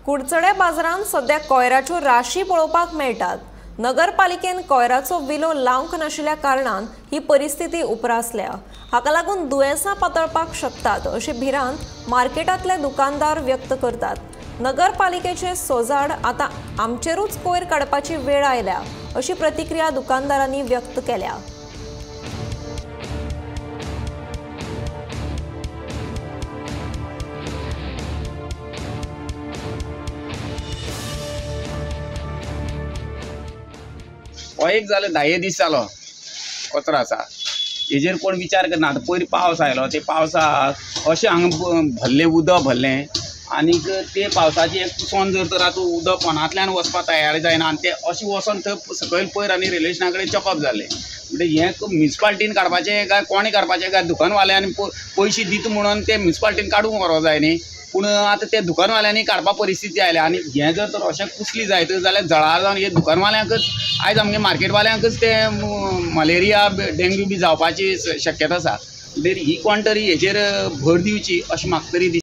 कुडचडे बाजारांत सध्या कोयराच्यो राशी पळोवपाक मेळटात। नगरपालिकेन कोयराचो विलो लावंक नाशिल्ल्या कारणान ही परिस्थिती उप्रासल्या। हाका लागून दुयेंसां पातळपाक शकतात अशी भिरांत मार्केटांतले दुकानदार व्यक्त करतात। नगरपालिकेचे सोजाड आतां आमचेरूच कोयर काडपाची वेळ आयल्या अशी प्रतिक्रिया दुकानदारांनी व्यक्त केल्या। हो एक जालें 10 दीस जालो कचरो आसा हेजेर कोण विचार करना। आतां पयर पावस आयलो, ते पावसाक अशें हांगा भरलें उदक भरलें आनीक ते पावसाचें एक कुसोन जर तर आतां उदक पोनांतल्यान वचपाक तयार जायना आनी तें अशें वचोन थंय सकयल पयर आनी रेल्वे स्टेशना कडेन चॉकअप जालें। म्हणजे हें म्युनिसिपालिटीन काडपाचें काय कोणें काडपाचें काय दुकानवाल्यांनी पयशे दिता म्हणून ते म्युनिसिपालिटीन काडूंक व्हरोंक जाय न्ही, पूण आतां ते दुकानवाल्यांनी काडपा परिस्थिती आयल्या आनी हें जर तर अशें कुसली जायत जाल्यार जळार जावन हे दुकानवाल्यांकच आयज आमगे मार्केटवाल्यांकच ते मलेरिया डेंग्यू बी जावपाची शक्यता आसा। म्हणटकीर ही कोण तरी हेजेर भर दिवची अशें म्हाका तरी दिसता।